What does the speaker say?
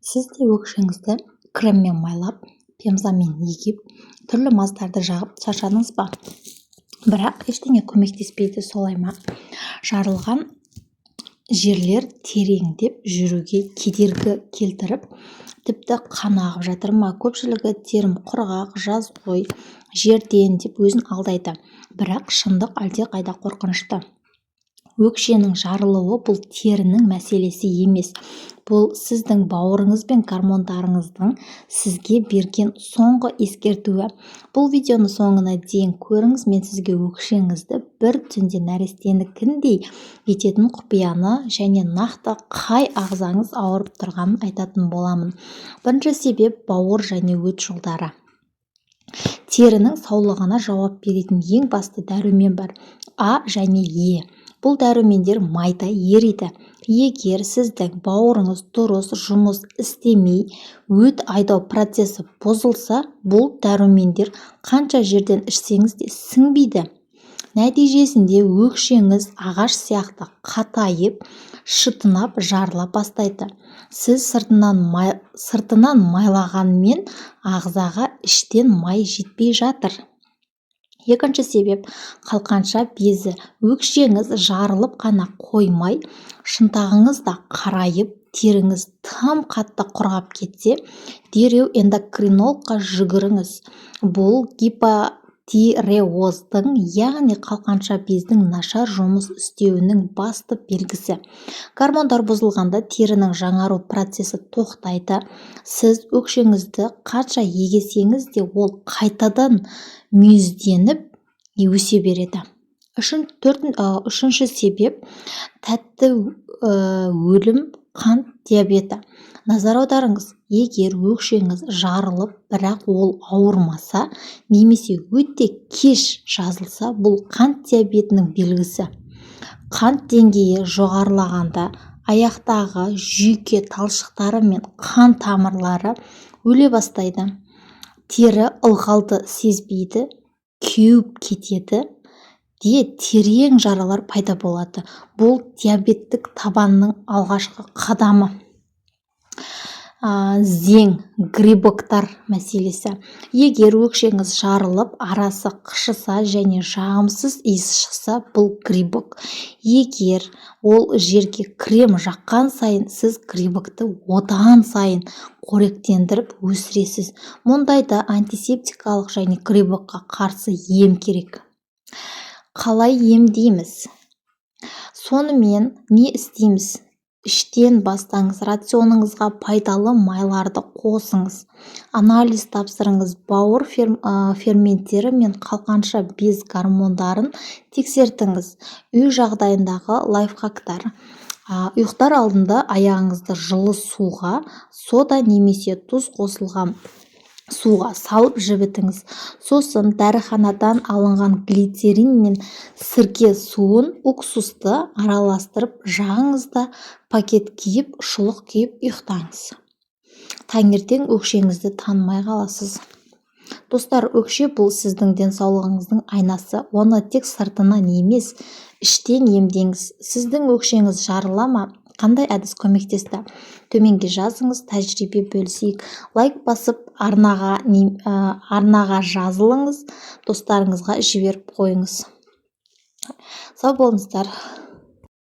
Сіз де өкшеңізді креммен майлап, пемзамен егеп, түрлі мазьдарды жағып шаршадыңыз ба? Бірақ ештеңе көмектеспейді, солай ма? Жарылған жерлер тереңдеп, жүруге кедергі келтіріп, тіпті қан ағып жатыр ма? Көпшілігі «терім құрғақ, жаз ғой, жерден» деп өзін алдайды. Бірақ шындық әлдеқайда қорқынышты. Өкшенің жарылуы – бұл терінің мәселесі емес, бұл сіздің бауырыңыз бен гормондарыңыздың сізге берген соңғы ескертуі. Бұл видеоны соңына дейін көріңіз. Мен сізге өкшеңізді бір түнде нәрестенікіндей ететін құпияны және нақты қай ағзаңыз ауырып тұрғанын айтатын боламын. Бірінші себеп – бауыр және өт жолдары. Терінің саулығына жауап беретін ең басты дәрумен бар: А және Е. Бұл дәрумендер майда ериді. Егер сіздің бауырыңыз дұрыс жұмыс істемей, өт айдау процесі бұзылса, бұл дәрумендер қанша жерден ішсеңіз де сіңбейді. Нәтижесінде өкшеңіз ағаш сияқты қатайып, шытынап, жарыла бастайды. Сіз сыртынан майлағанмен, ағзаға іштен май жетпей жатыр. Екінші себеп – қалқанша безі. Өкшеңіз жарылып қана қоймай, шынтағыңыз да қарайып, теріңіз тым қатты құрғап кетсе, дереу эндокринологқа жүгіріңіз. Бұл гипотиреоздың, яғни қалқанша бездің нашар жұмыс істеуінің басты белгісі. Гормондар бұзылғанда терінің жаңару процесі тоқтайды. Сіз өкшеңізді қанша егесеңіз де, ол қайтадан мүйізденіп өсе береді. Үшінші себеп – тәтті өлім, қант диабеті. Назар аударыңыз: егер өкшеңіз жарылып, бірақ ол ауырмаса немесе өте кеш жазылса, бұл қант диабетінің белгісі. Қант деңгейі жоғарылағанда аяқтағы жүйке талшықтары мен қан тамырлары өле бастайды. Тері ылғалды сезбейді, кеуіп кетеді де, терең жаралар пайда болады. Бұл диабеттік табанның алғашқы қадамы. Зең, грибоктар мәселесі. Егер өкшеңіз жарылып, арасы қышыса және жағымсыз иіс шықса, бұл грибок. Егер ол жерге крем жаққан сайын, сіз грибокты одан сайын қоректендіріп өсіресіз. Мұндайда антисептикалық және грибокқа қарсы ем керек. Қалай емдейміз? Сонымен, не істейміз? Іштен бастаңыз: рационыңызға пайдалы майларды қосыңыз, анализ тапсырыңыз, бауыр ферменттері мен қалқанша без гормондарын тексертіңіз. Үй жағдайындағы лайфхактар: ұйықтар алдында аяғыңызды жылы суға, сода немесе тұз қосылған суға салып жібітіңіз. Сосын дәріханадан алынған глицерин мен сірке суын, уксусты араластырып жағыңыз да, пакет киіп, шұлық киіп ұйықтаңыз. Таңертең өкшеңізді танымай қаласыз. Достар, өкше – бұл сіздің денсаулығыңыздың айнасы. Оны тек сыртынан емес, іштен емдеңіз. Сіздің өкшеңіз жарыла ма? Қандай әдіс көмектесті? Төменге жазыңыз, тәжірибе бөлісейік. Лайк басып, арнаға жазылыңыз, достарыңызға жіберіп қойыңыз. Сау болыңыздар.